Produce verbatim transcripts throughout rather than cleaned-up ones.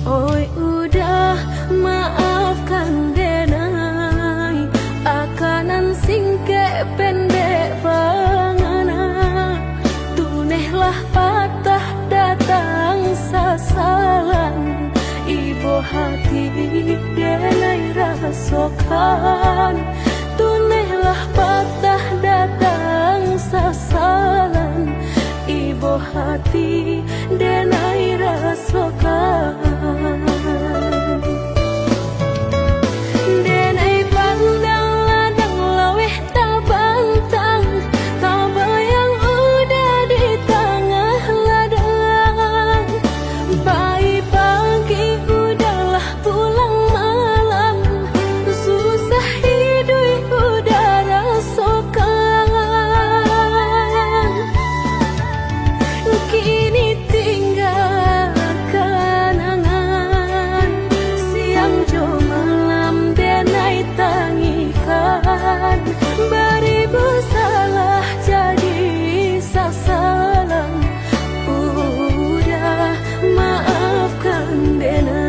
Oi udah, maafkan denai, akanan singkek pendek bangana. Tunehlah patah datang sasalan, ibo hati denai rasokan. Tunehlah patah datang sasalan, ibo hati denai rasokan. Denai pandang ladang laweh tabantang, tabayang udah di tangah ladang. Pai pagi udahlah pulang malam, susah iduik udah rasokan. Kini tinggal kanangan, siang jo malam denai tangikan. Baribu salah jadi sasalan, udah maafkan denai.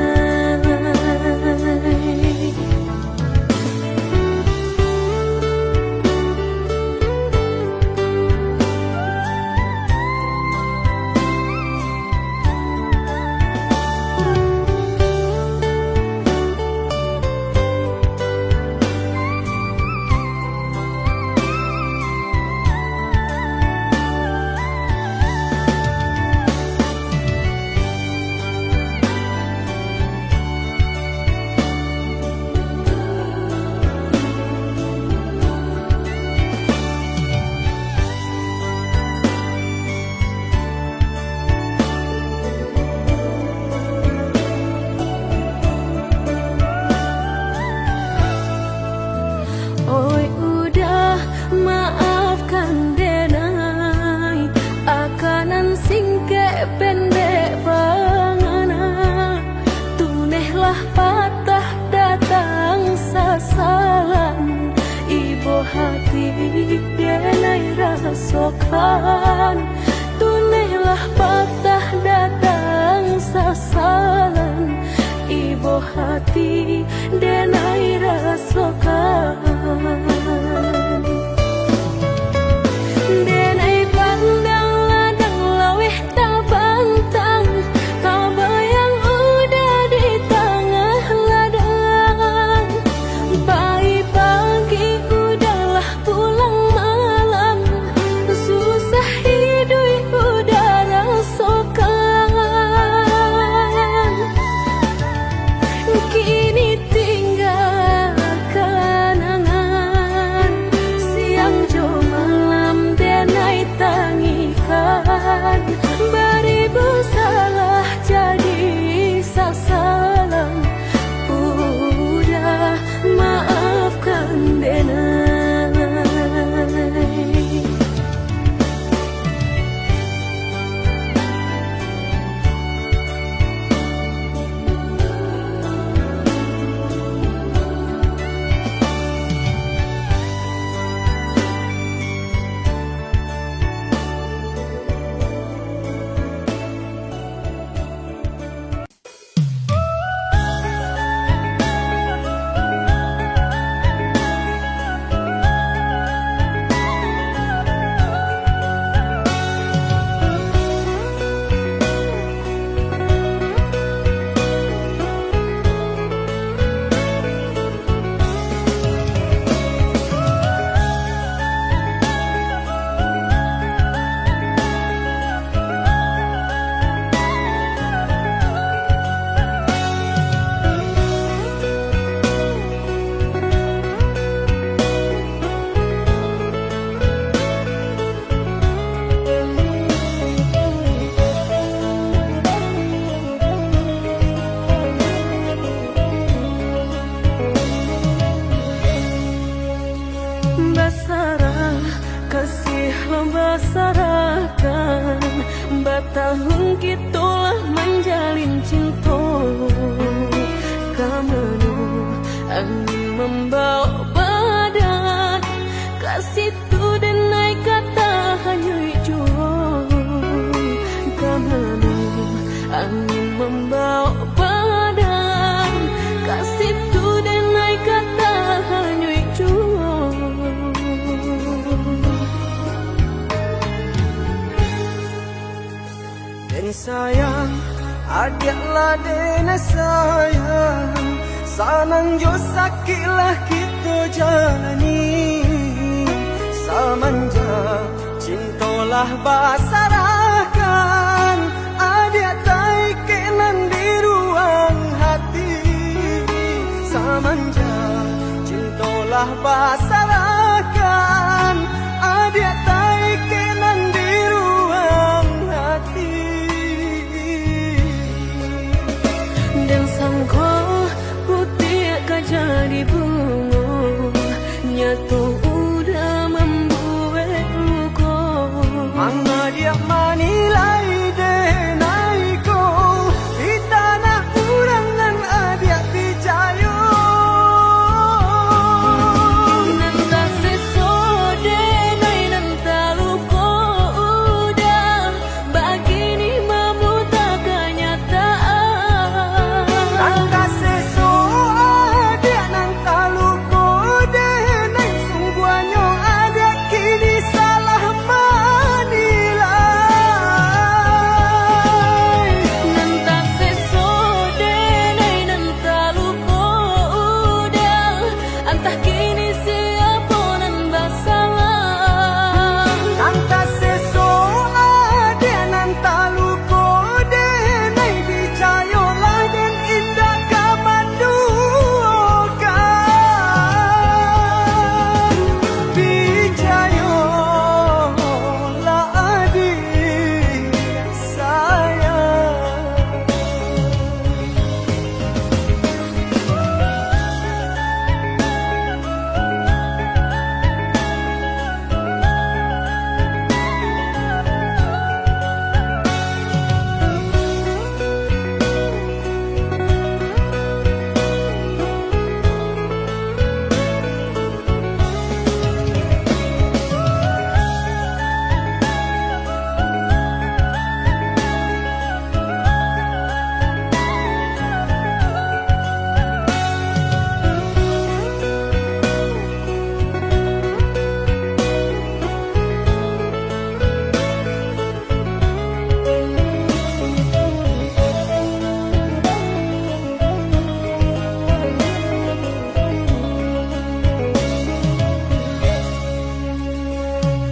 Oi udah, maafkan denai, akanan singkek pendek bangana. Tunehlah patah datang sasalan, ibo hati denai rasokan. Tunehlah patah datang sasalan, ibo hati denai rasokan. Denai pandang ladang laweh tabantang, tabayang udah di tangah ladang. Pai pagi udahlah pulang malam, susah iduik udah rasokan. Kini tinggal kanangan, siang jo malam denai tangikan. Baribu salah jadi sasalan, udah maafkan denai. Basarah kasih lo basarahkan, batahun kito lah manjalin cinto. Ka mano angin mambaok badan, ka situ denai ka tahanyuik juo. Ka mano angin mambaok badan, Adiak lah denai sayang, sanang jo sakik lah kito jalani. Samanjak cinto lah basarahkan, adiak taikek nan di ruang hati. Samanjak cinto lah basarahkan, adiak taikek nan di ruang hati. Den sangko putiak ka jadi bungo, nyato udah mambuek luko. Mangadiak manilai denai ko, di tanah urang nan adiak picayo. Nan taseso denai nan taluko udah, bakini mamuta kanyataan. Nan taseso adiak nan taluko denai, sungguahnyo adiak kini salah manilai. Nan taseso denai nan taluko udah, antah kini siapo nan basalah. Nan taseso adiak nan taluko denai, picayolah den indak ka manduokan. Picayolah adiak sayang.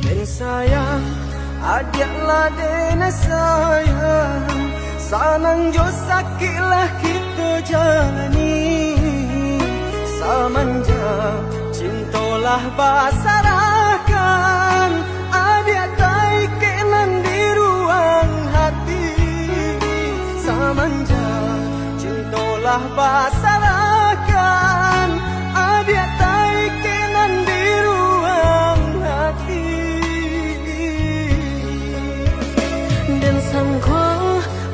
Den sayang, adiak lah denai sayang, sanang jo sakik lah kito jalani. Samanjak cinto lah basarahkan, adiak taikek nan di ruang hati. Samanjak cinto lah basarahkan, adiak taikek nan di ruang hati. Den sangko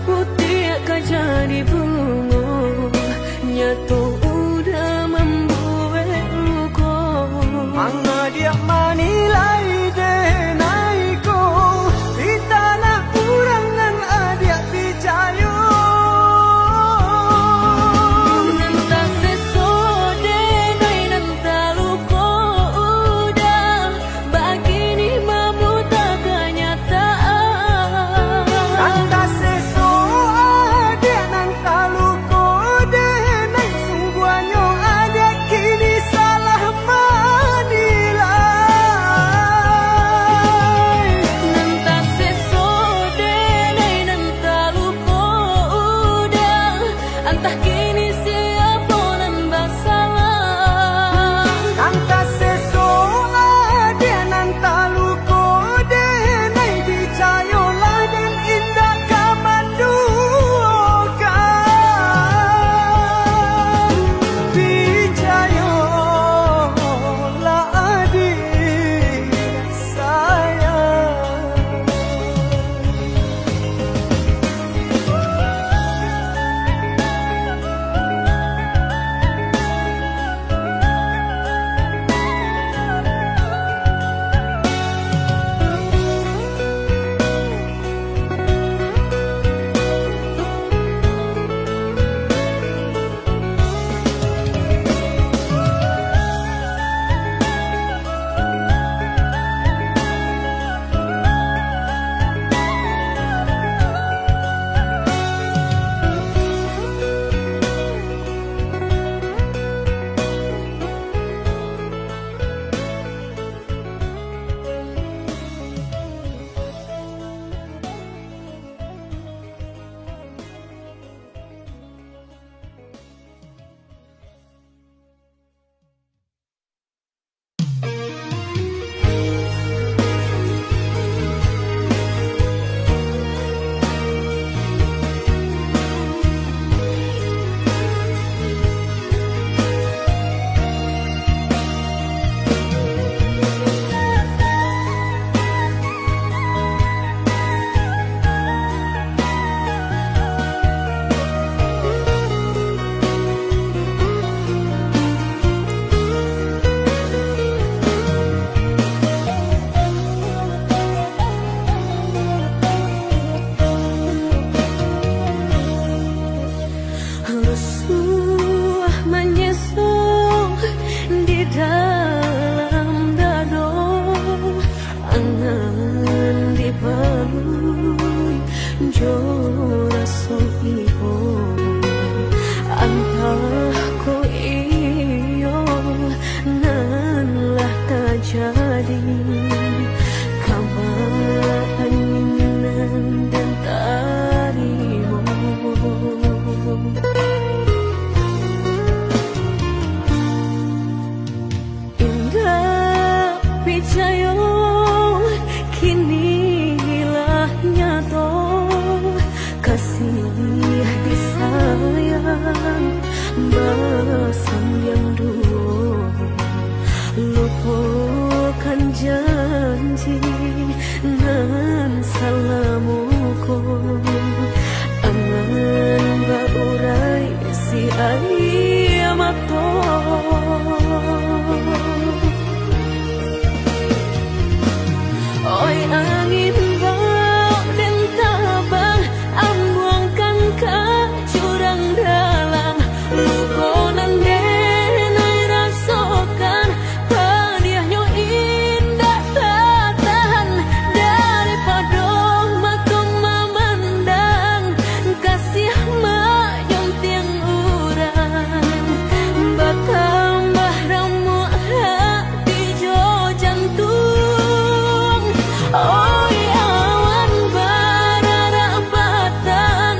putiak ka jadi bungo, nyato udah mambuek luko. Mangadiak manilai denai ko, di tanah urang nan adiak picayo. Nan taseso denai nan taluko udah, bakini mamuta kanyataan. Nan taseso adiak nan taluko denai, sungguahnyo adiak kini salah manilai. Nan taseso denai nan taluko udah, antah kini siapo nan basalah. Nan taseso adiak nan taluko denai, picayolah den indak ka manduokan. Picayolah adiak sayang. Rusuah manyesok di dalam dado, angan dibalui jo raso ibo. Antah ko iyo nan lah tajadi, kaba angin nan den tarimo. Indak picayo, kini lah nyato, kasih disayang basandiang duo. Lupokan janji nan salamo ko, angan baurai si aia mato. Oi angin bau den tabang, ambuangkan ka jurang dalam. Luko nan den rasokan, padiahnyo indak tatahan. Daripado mato mamandang, kasih manyuntiang urang, batambah ramuak hati jo jantuang. Oi awan bararak batang,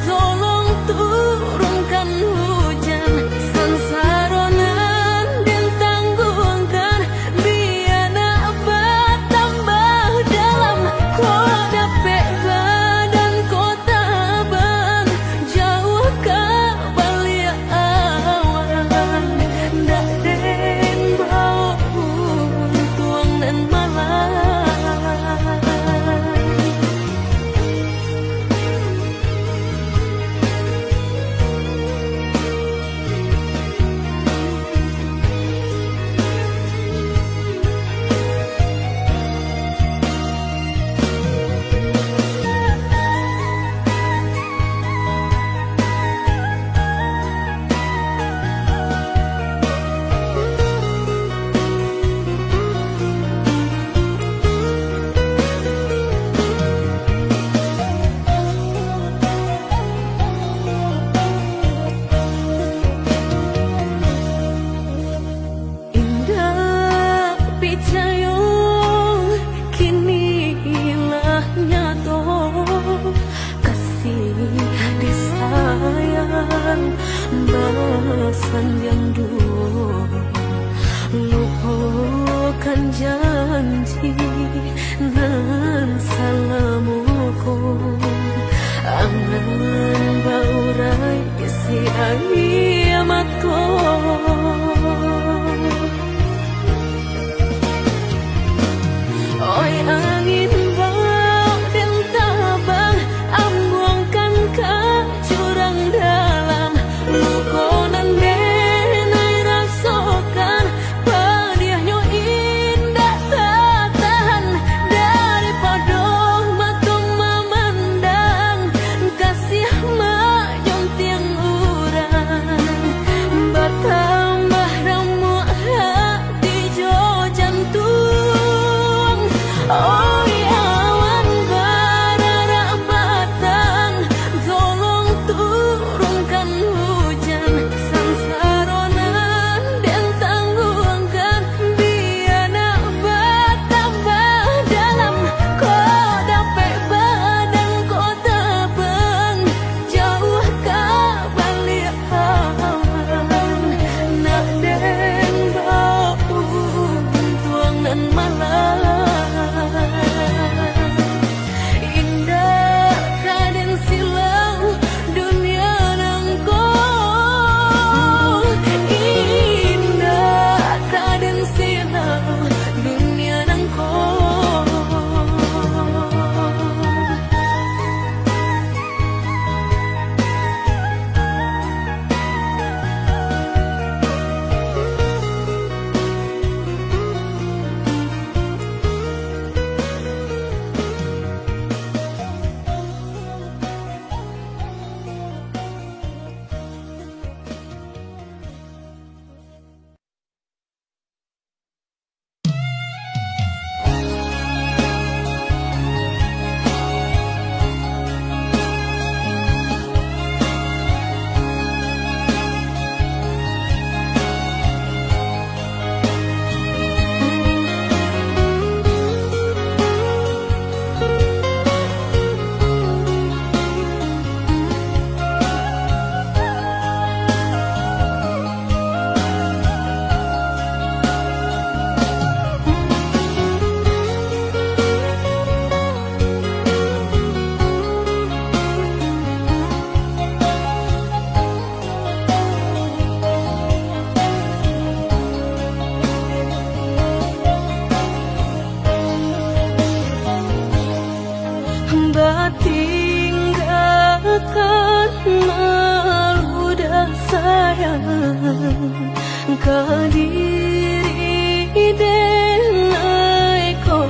tolong turunkan hujan. Sansaro nan den tangguangkan, bia nak batambah dalam. Ko dapek badan ko taban, jauah ka baliak awan, ndak den baok untuang nan malang. Indak picayo, kini lah nyato, kasih disayang basandiang duo. Lupokan janji nan salamo ko, angan baurai si aia mato. Oi angin bau den tabang, ambuangkan ka jurang dalam. Luko nan den rasokan, padiahnyo indak tatahan. Daripado mato mamandang, kasih manyuntiang urang, batang Ka diri denai ko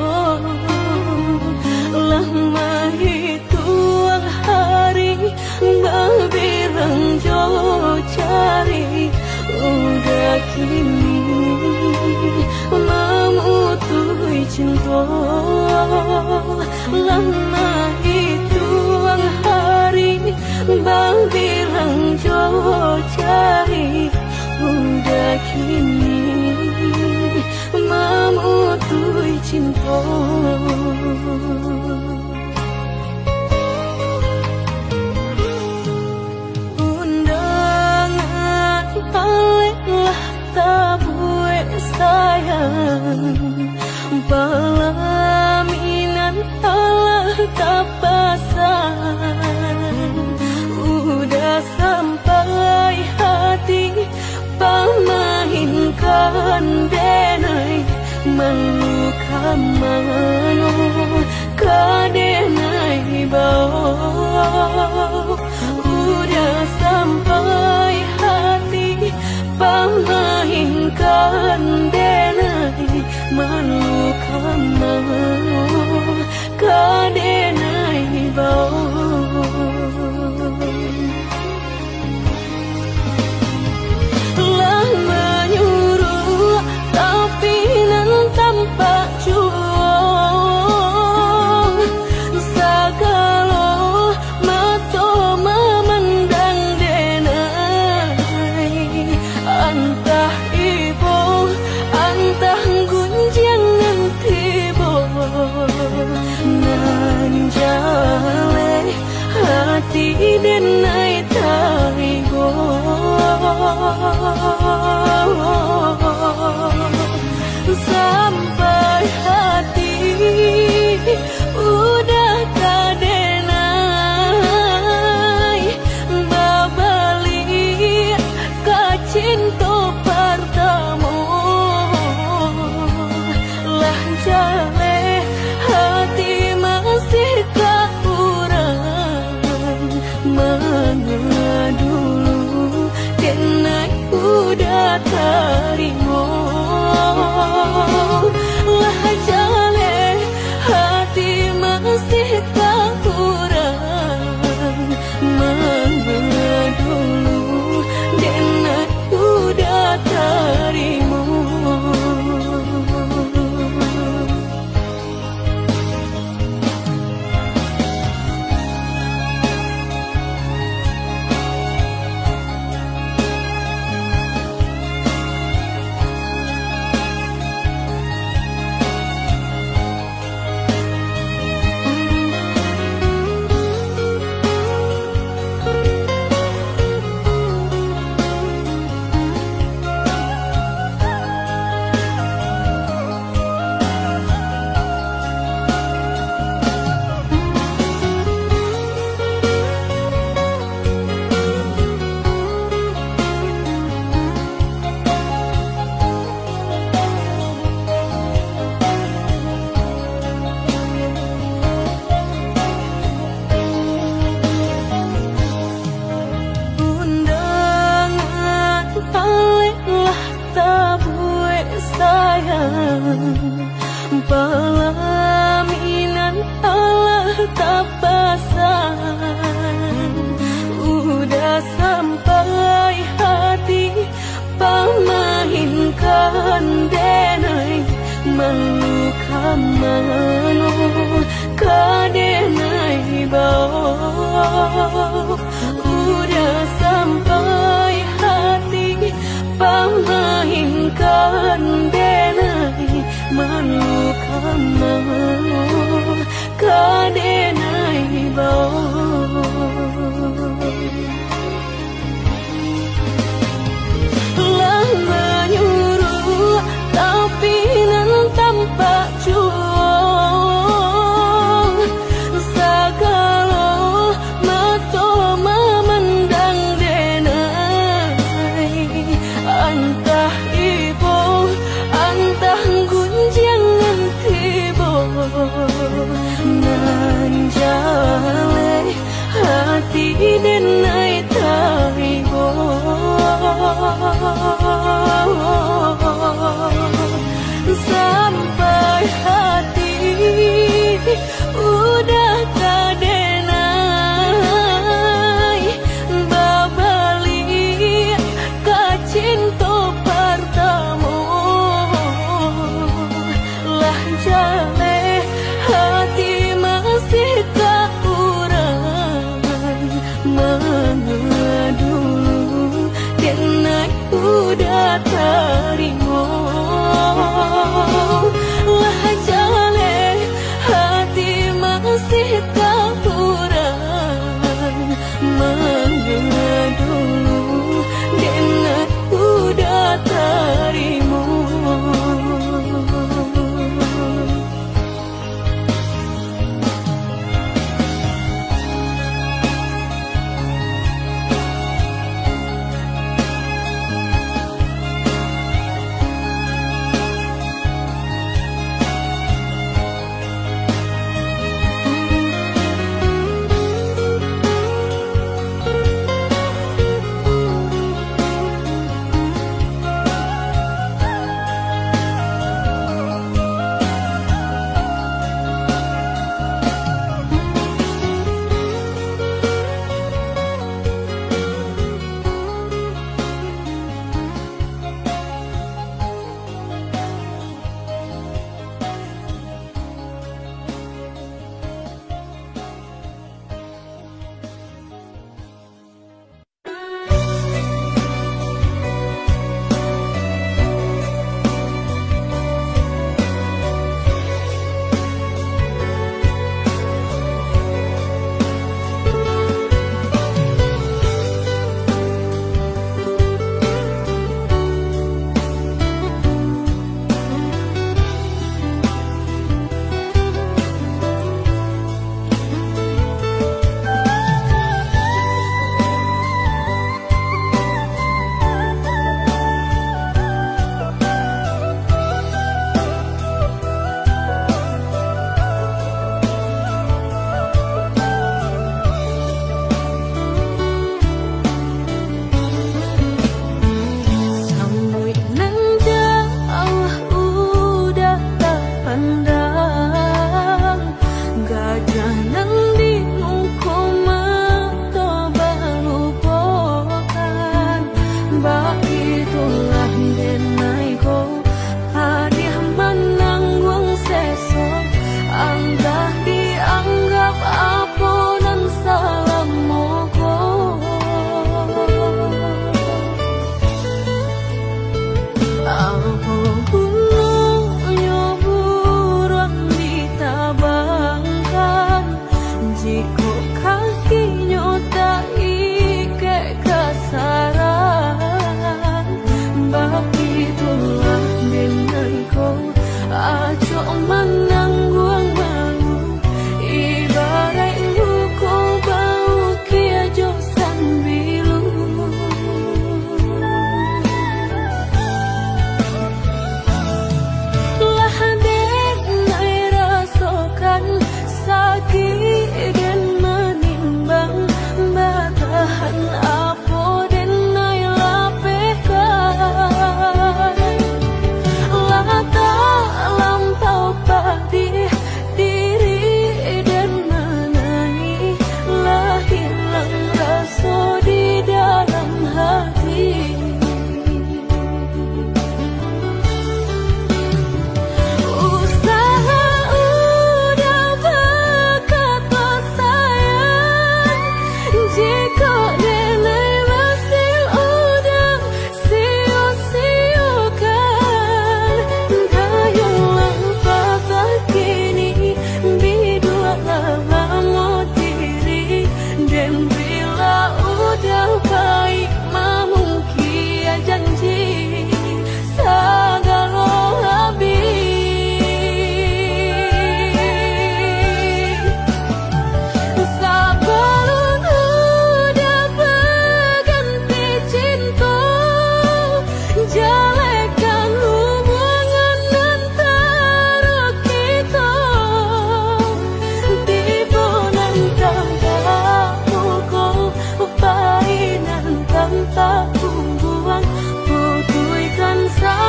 lah mahituang hari, babilang jo jari, udah kini mamutuih cinto. Lah mahituang hari, babilang jo jari, udah kini mamutuih cinto. Undangan alek lah tabuek sayang, palaminan alah tapasang. Udah sampai hati pamainkan denai, malu ka mano ka denai bao. Udah sampai hati pamainkan denai, malu ka mano ka denai bao. Lah manyuruak, tapi nan tampak juo, sagalo mato mamandang denai. Antah ibo, antah gunjiang nan tibo, nan jaleh hati denai tarigo. Sampai hati udah ka denai babaliak ka cinto partamo. Lah jaleh hati masih ka urang, manga dulu denai udah tarimo. Lah jaleh hati masih ka urang, manga dulu denai udah tarimo. Undangan alek lah tabuek sayang, palaminan alah tapasang. Udah sampai hati pamainkan denai, malu ka mano ka denai bao. Udah sampai hati pamainkan denai, malu ka mano ka denai bao. Lah manyuruak, tapi nan tampak juo, sagalo mato mamandang denai. Antah ibo, antah gunjiang nan tibo, nan jaleh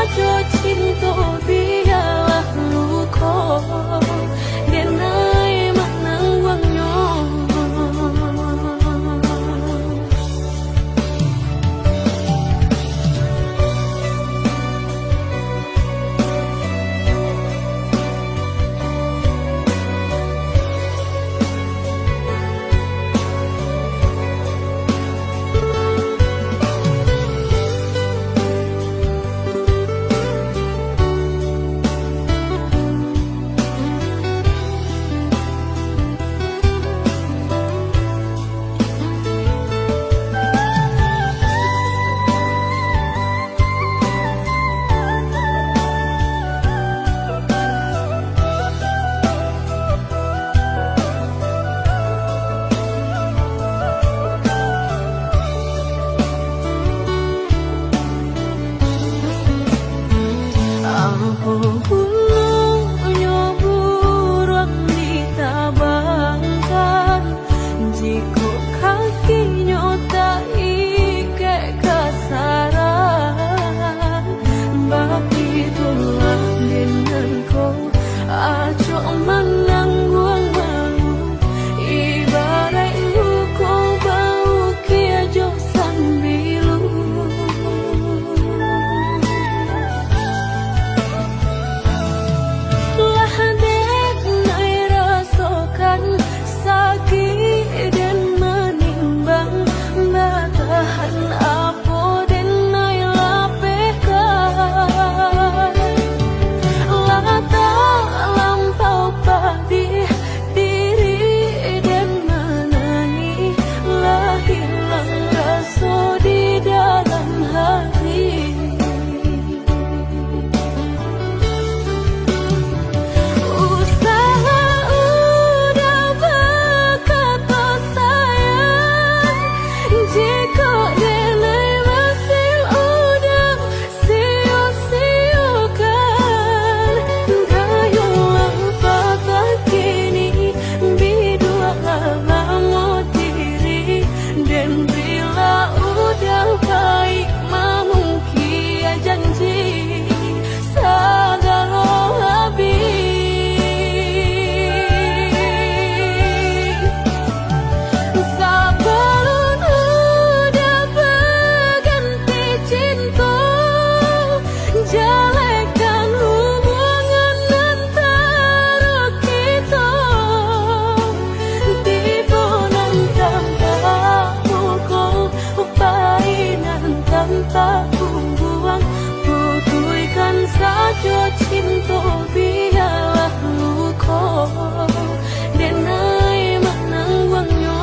Jo cinto bialah luko, denai manangguangnyo. Apo gunonyo buruang ditabangkan, jikok kakinyo taikek ka sarang? Baitulah den nan ko acok manangguang malu, ibaraik luko baukia jo sambilu. Lah den ai rasokan sakik den manimbang, batahan apo den ai lapehkan. Lah talampau padih diri den manangih, lah hilang raso di dalam hati. Usaha udah bakato sayang, jikok den ai masih udah sio-siokan. Dayolah patah kini, bidualah lamah diri, den rila udah baik mamungkia janji sagalo habih. Sabalun udah baganti cinto, jalehkan hubungan antaro kito. Tibo nan tampak muko, pai nan tampak pungguang, putuihkan sajo cinto, bialah luko, den ai manangguangnyo.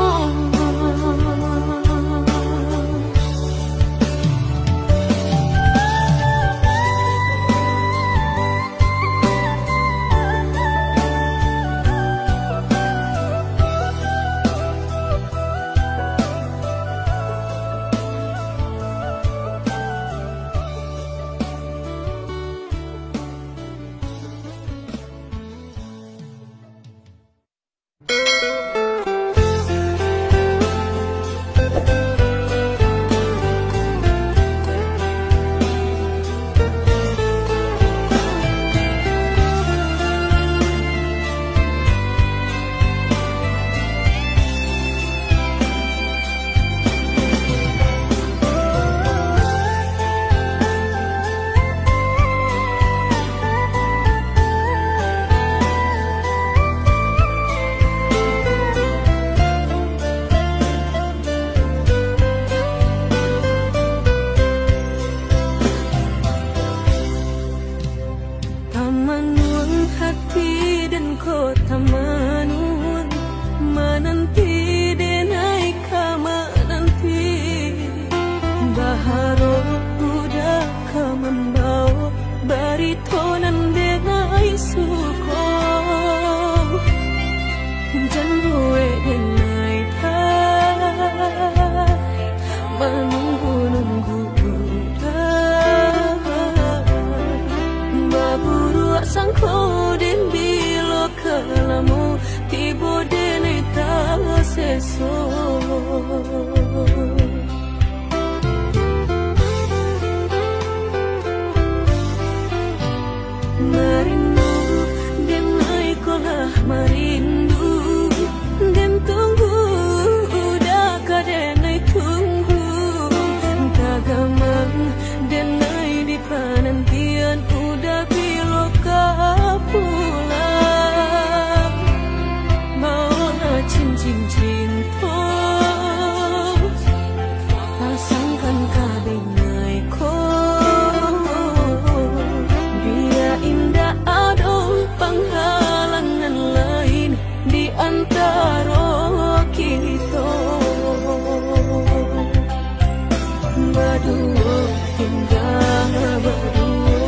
Tamanuang hati den ko tamanuang, mananti den ai ka mananti. Baharap udah ka mambawo barito nan den ai suko. Jan buek den ai manunggu-nunggu. Baburuak sangko den bilo ka lamo, tibo den ai taseso. Duo tingga baduo,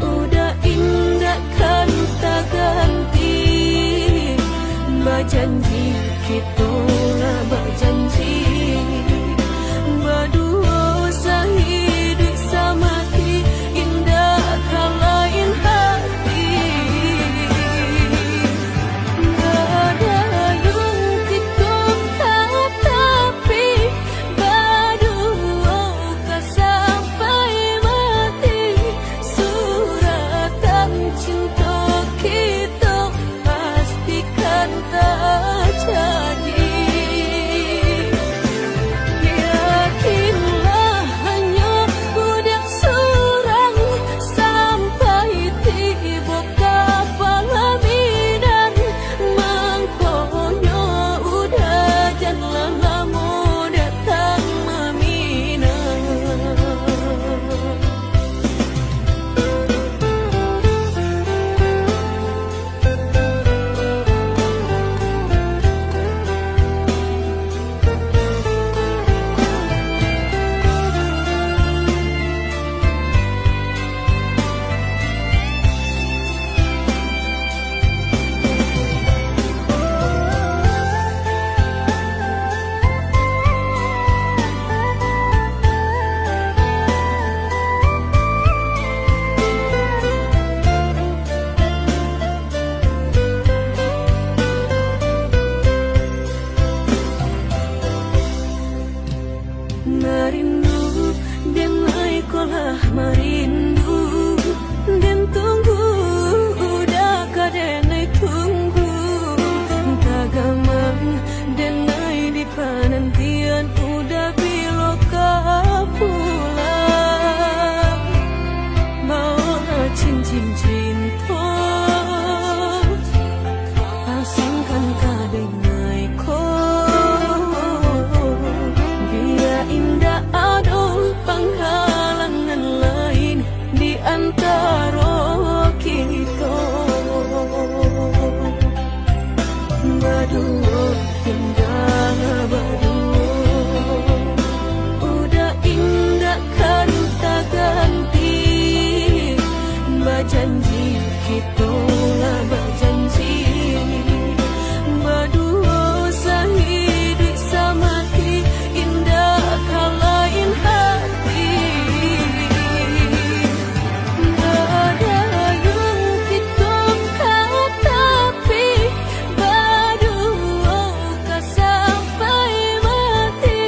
udah indak kan taganti. Bajanji kito lah bajanji, baduo sahiduik samati, indak ka lain hati. Gadayung kito tatapi, baduo ka sampai mati. Suratan cinto kito pastikan tajadi. Yakinlah, hanyo budak surang, sampai tibo ka palaminan. Mangkonyo udah jan lah lamo datang maminang. Marindu, den ai ko lah marindu, den tunggu, udah ka den ai tunggu. Tagamang den ai di panantian, udah bilo ka pulang. Baolah cincin cinto, pasangkan ka den ai ko, bia indak ado panghalangan lain di antaro kito. Baduo tingga baduo, udah indak kan taganti. Bajanji kito lah bajanji, baduo sahiduik samati, indak ka lain hati. Gadayung kito tatapi, baduo ka sampai mati.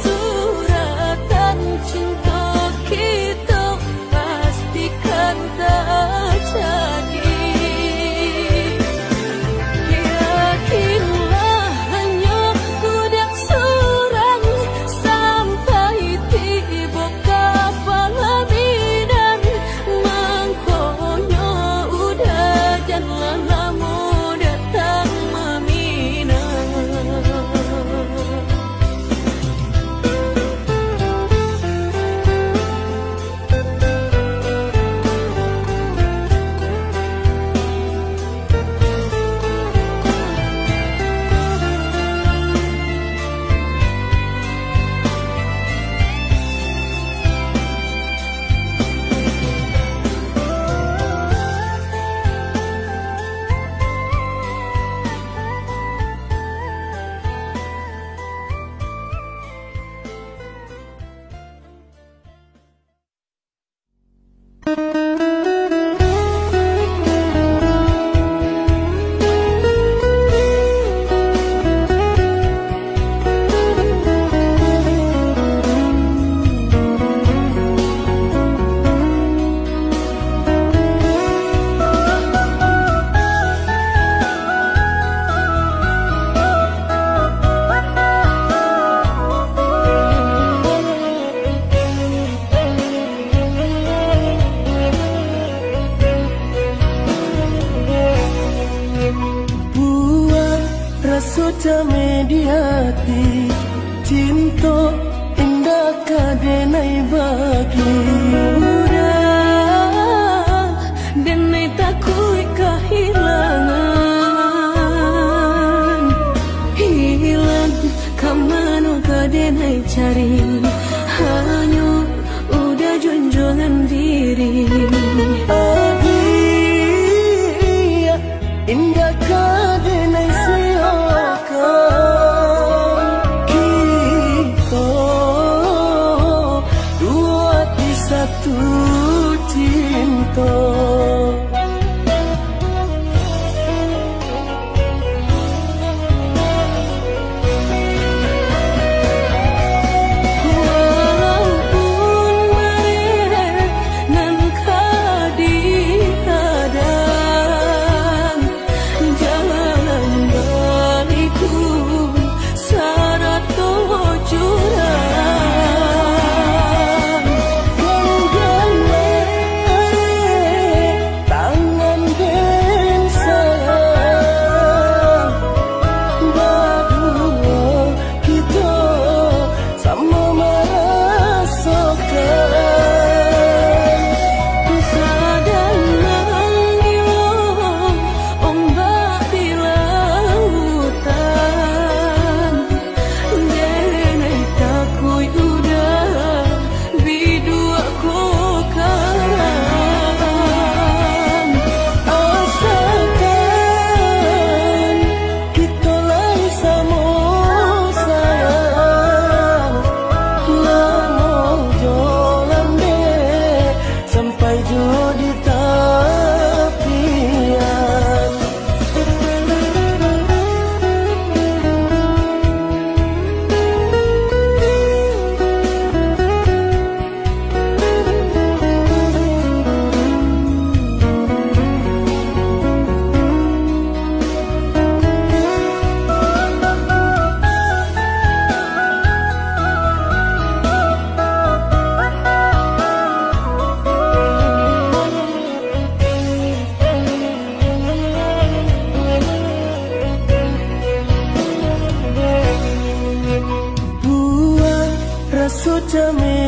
Suratan cinto kito pastikan tajadi. Yakinlah, hanyo budak surang, sampai tibo ka palaminan. Mangkonyo udah jan lah lamo datang maminang. Buah raso cameh di ati, cinto indak ka den ai bagi. Udah, den ai takuik kahilangan. Hilang ka mano ka den ai cari?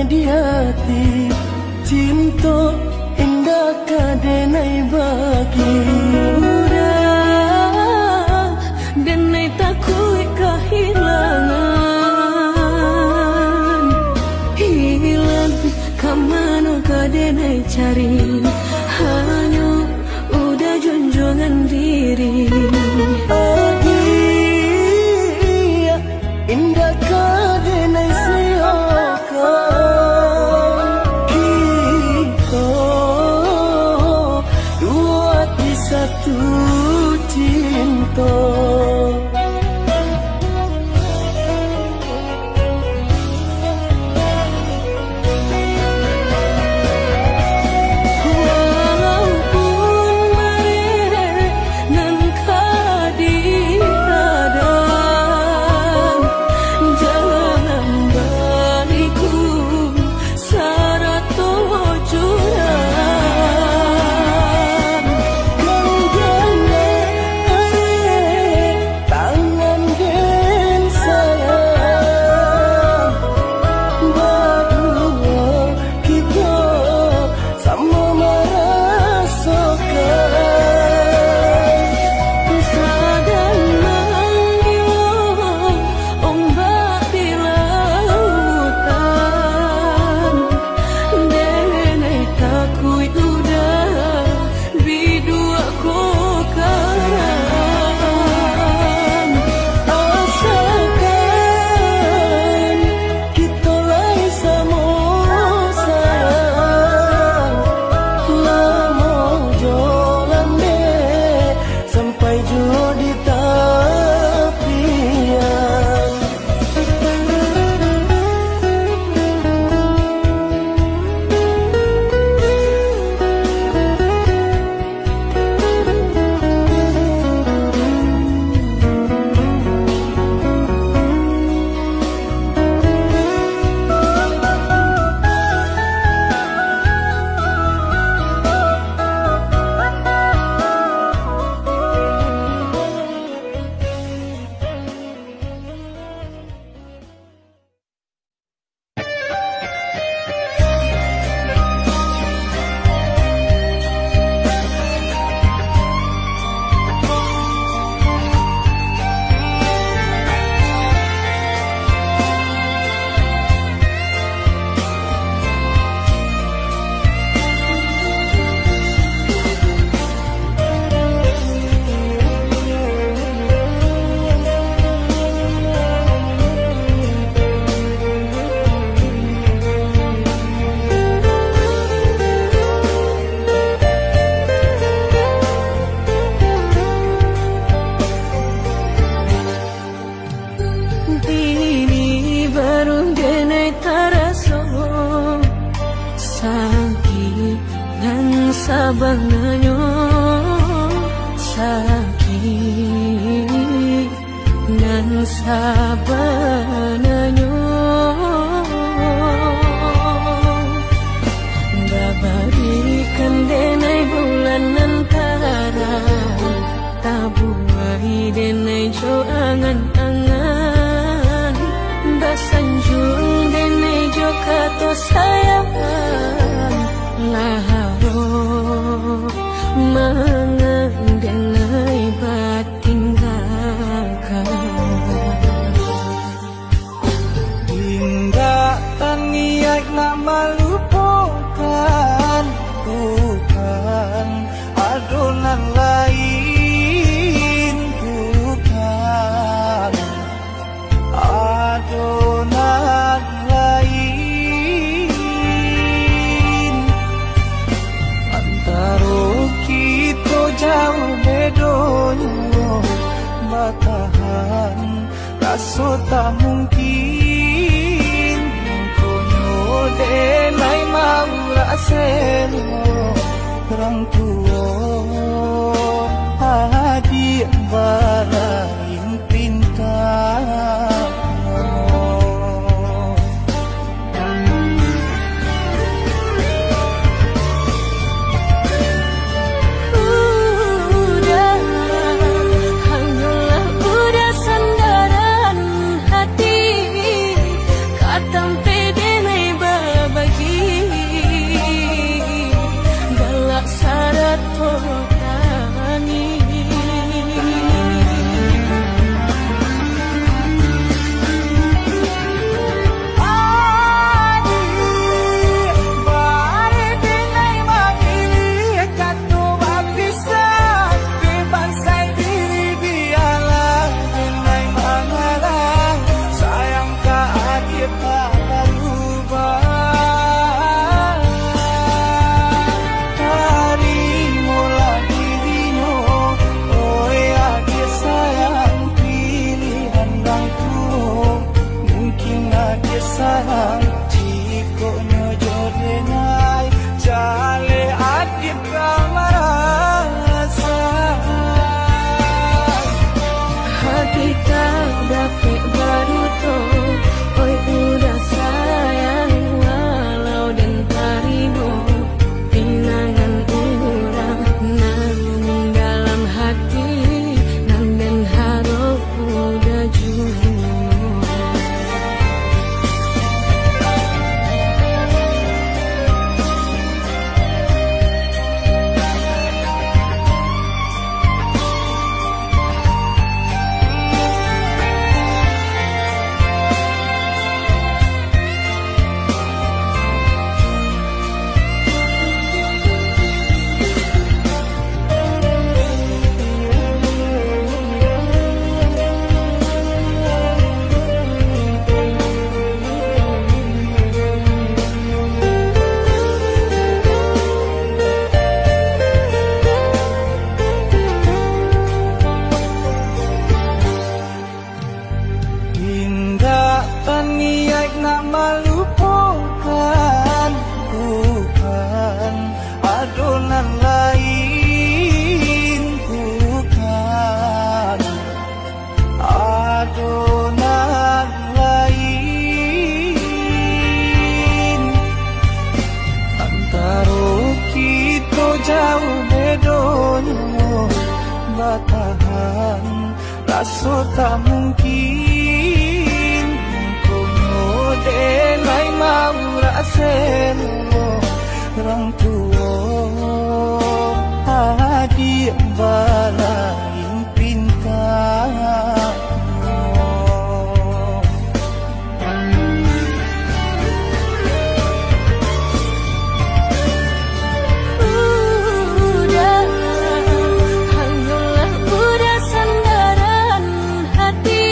Di ati cinto indak ka denai bagi. Udah, denai takuik kahilangan. Hilang ka mano ka denai cari. Hanyo udah junjuangan diri. Agiah indak ka denai siokan. Kito duo ati satu cinto. Walaupun barek nan ka diradang, jalan baliku sarato jurang. Ganggang arek tangan den sayang, baduo kito samo marasokan. Sadang manggilo ombak di lautan, denai takuik udah biduak ko karam. Asakan kito lai samo sayang, lamo jo lambek sampai juo di tapian. Kini baru denai taraso sakik nan sabananyo, sakik nan sabananyo. Babarikan denai bulan nan tarang, tabuai denai jo angan-angan, basanjuang denai jo kato sayang. Lah mangan denai batinggakan. Indak taniaik nak malupokan, bukan ado nan lain, bukan ado nan lain. Antaro kito jauah bedonyo, batahan raso tak mungkin. Mangkonyo denai maurak selo, urang tuo adiak balain pinta. Udah, hanyolah udah sandaran hati, ka tampek denai ba- Raso tak mungkin, konyo denai maurak selo, urang tuo adiak balain pinta. Udah, hanyolah udah sandaran hati,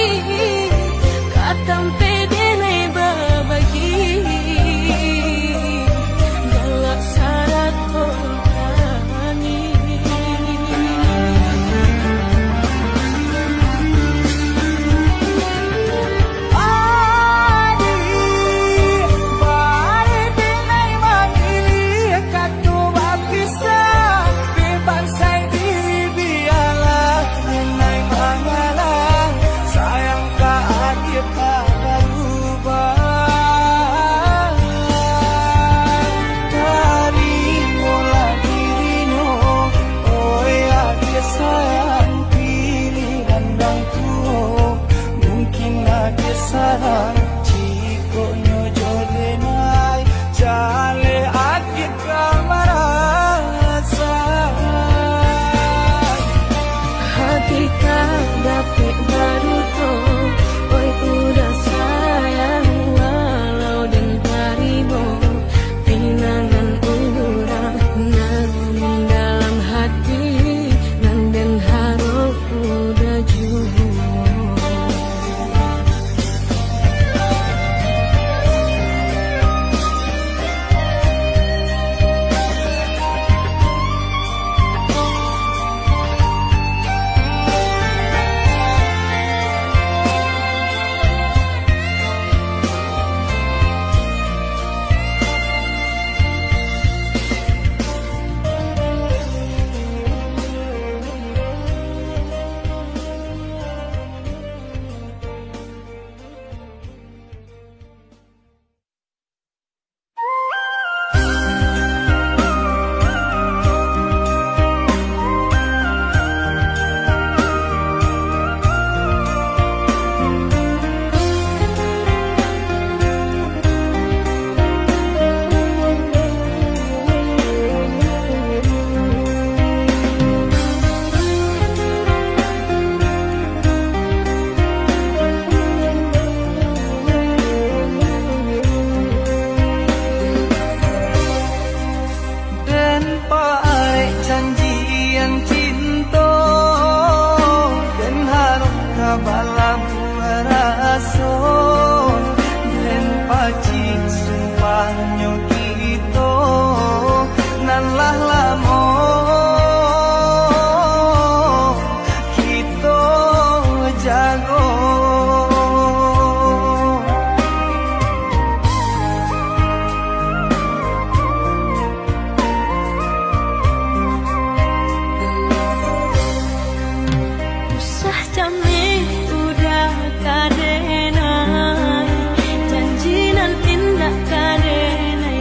ka tampek denai babagi, galak sarato. Tarimolah dirinyo, oi adiak sayang, pilihan nan tuo. Mungkin adiak salah, jikok nyo jo denai, jaleh adiak ka marasa. Hati ka dapek baduto, oi udah sayang, walau den tarimo pinangan urang, namun dalam hati nan den harok udah juo. Den paek janjian cinto, den harok ka balabuah raso, den pacik sumpahnyo kito nan lah lamo kito jago. Usah cameh udah ka denai, janji nan indak ka denai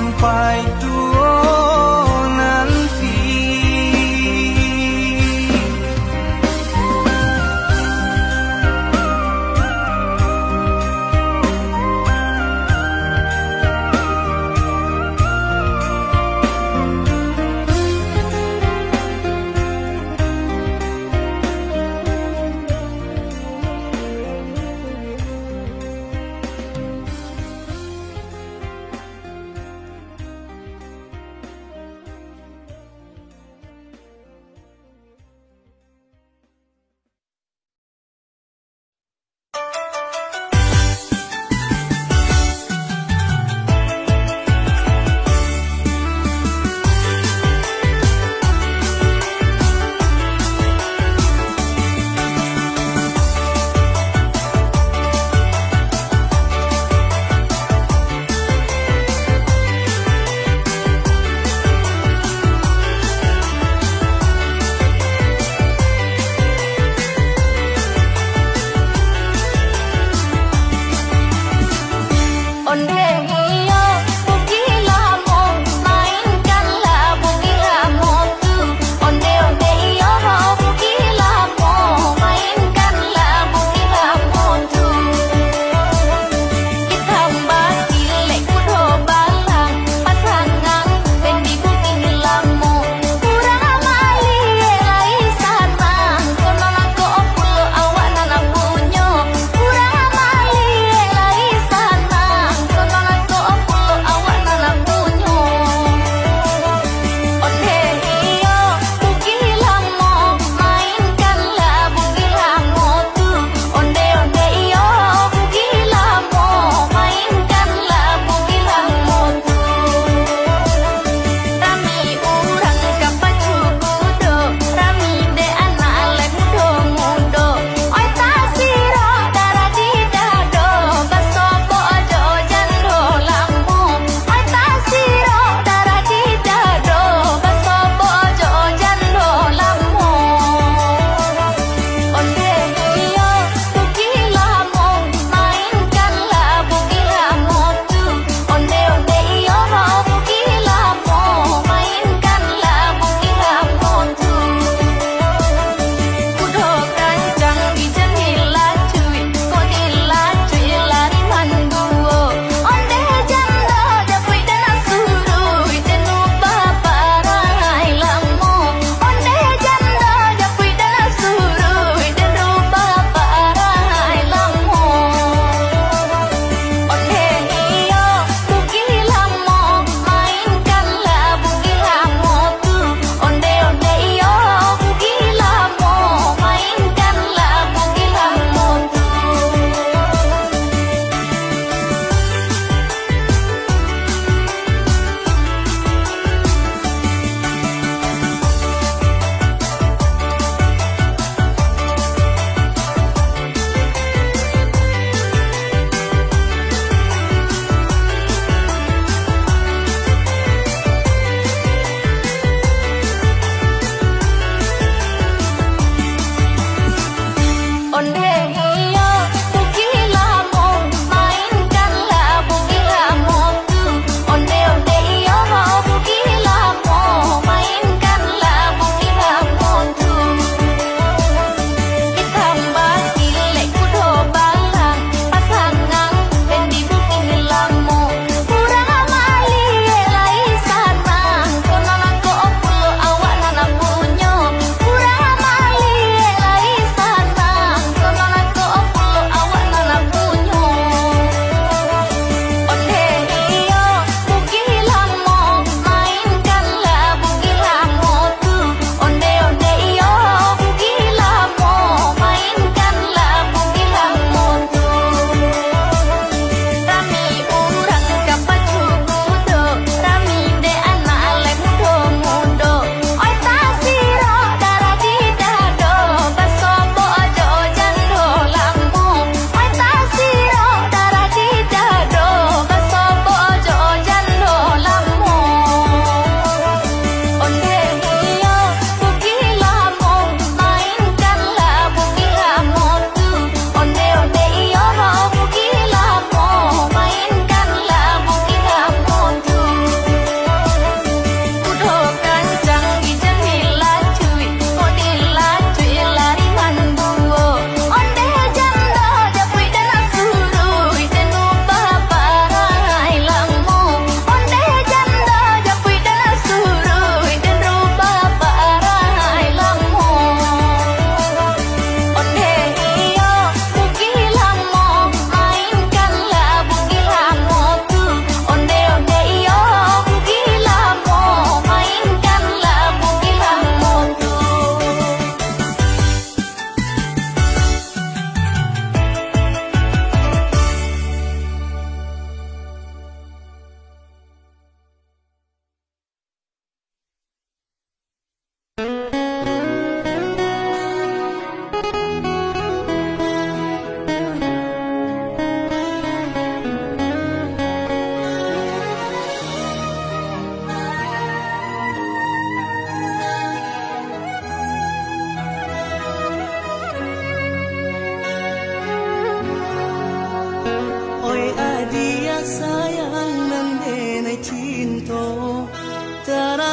Sampai tuo nanti.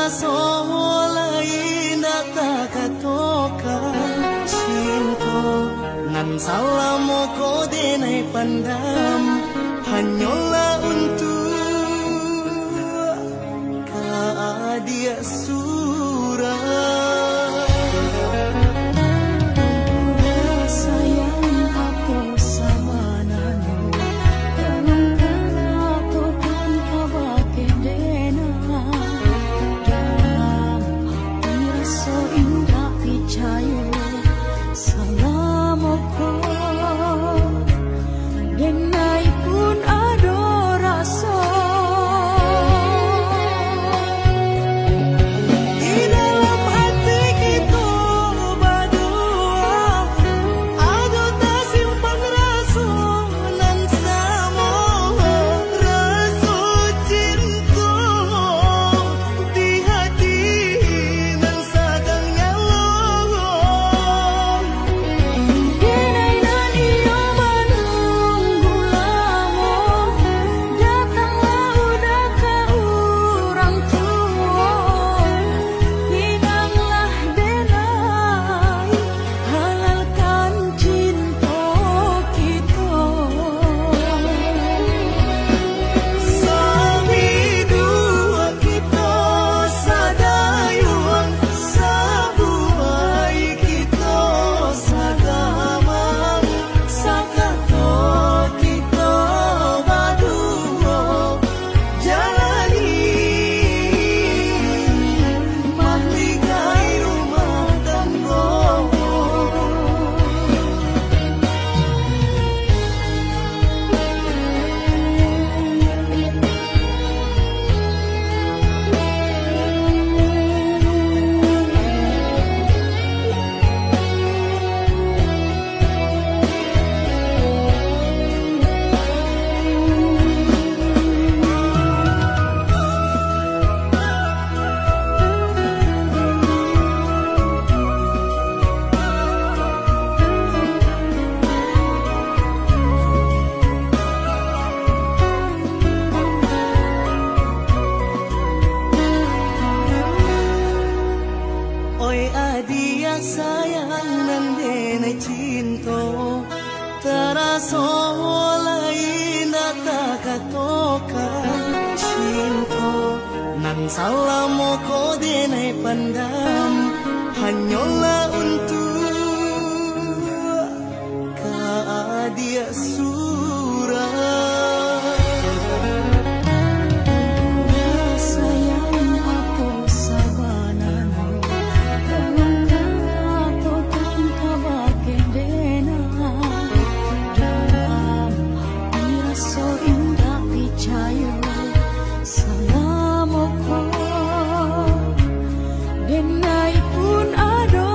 Raso lai indak takatokan cinto nan salamo ko denai pandam, hanyolah untuak ka adiak surang. Sayang, apo sabananyo? Tolong katokan ka bakeh denai. Dalam ati raso indak picayo, salamo ko denai pun ado raso. Di dalam hati kito baduo, ado tasimpan raso nan samo, raso cinto di hati nan sadang nyalo. Denai nan iyo manunggu lamo, datanglah uda ka urang tuo. Pinanglah denai, halalkan cinto kito. Sabiduak kito sadayuang, sabuai kito sagamang, sakato kito baduo jalani mahligai rumah tanggo. Oi adiak sayang nan denai cinto, taraso lai indak takatokan cinto nan salamo ko denai pandam, hanyolah untuak ka adiak surang. Sayang, apo sabananyo? Tolong katokan ka bakeh denai. Dalam ati raso indak picayo, salamo ko denai pun ado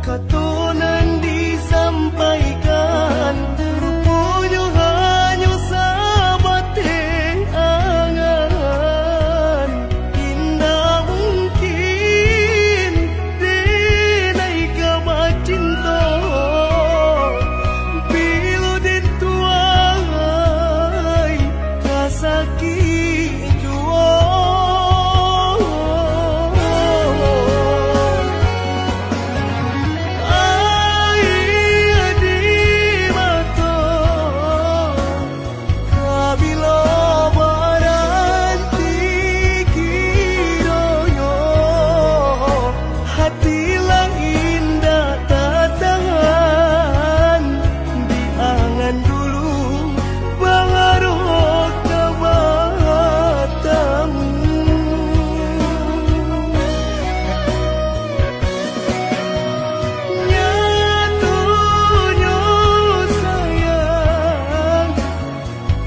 Kato nan disampaikan, ruponyo hanyo sabateh angan. Indak mungkin denai ka bacinto, bilo den tuai ka sakik juo. Aia di mato, ka bilo baranti kironyo, hati lah indak tatahan, di angan dulu baharok ka batamu. Nyatonyo sayang,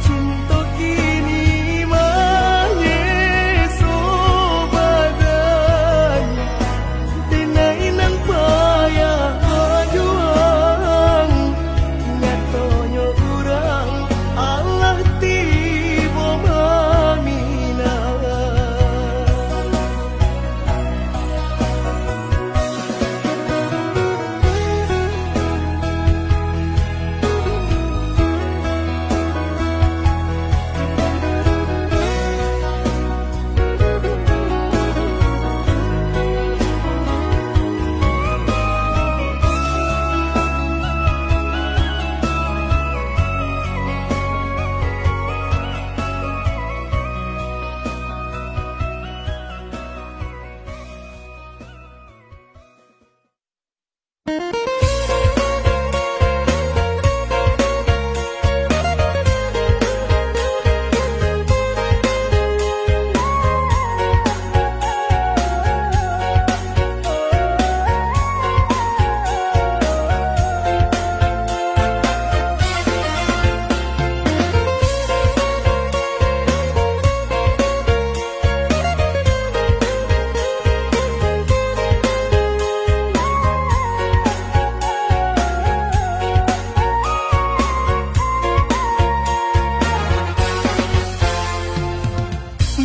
cinto kini manyeso badan. Denai nan payah bajuang, nyatonyo urang alah tibo maminang.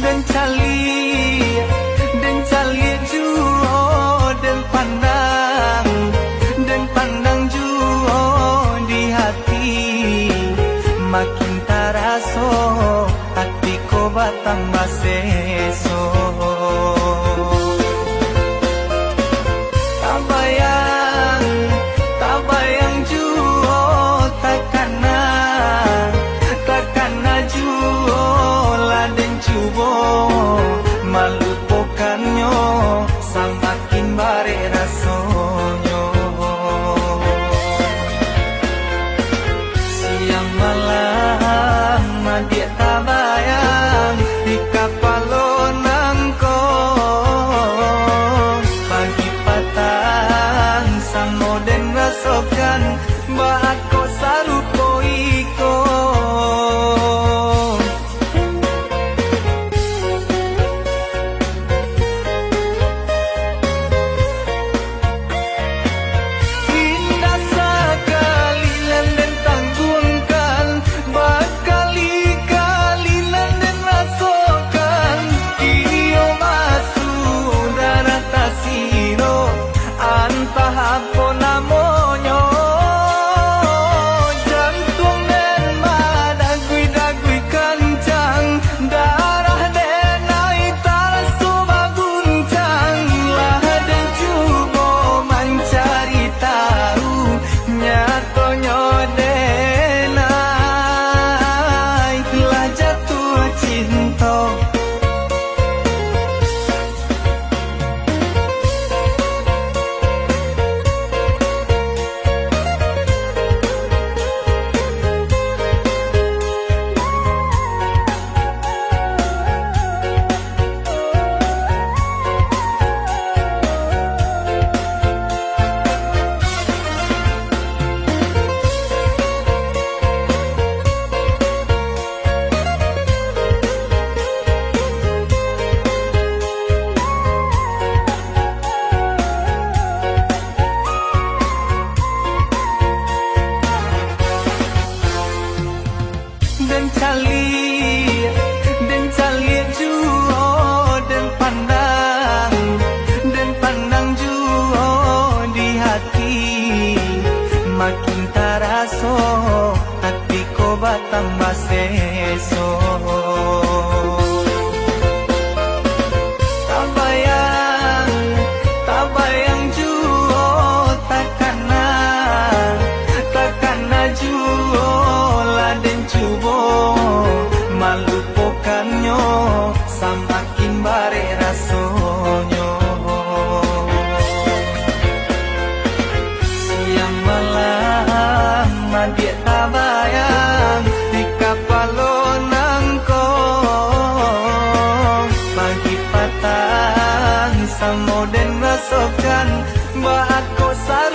Den caliak, den caliak juo, den pandang, den pandang juo di hati. Makin taraso, ati ko batambah seso. Tabayang, tabayang juo, takana, takana juo, lah den cubo malupokannyo, samakin barek rasonyo. Siang malam adiak tabayang di kapalo nangko, pagi patang samo den rasokan, baa ko sarupo iko. Den rasokan, baa kok sa-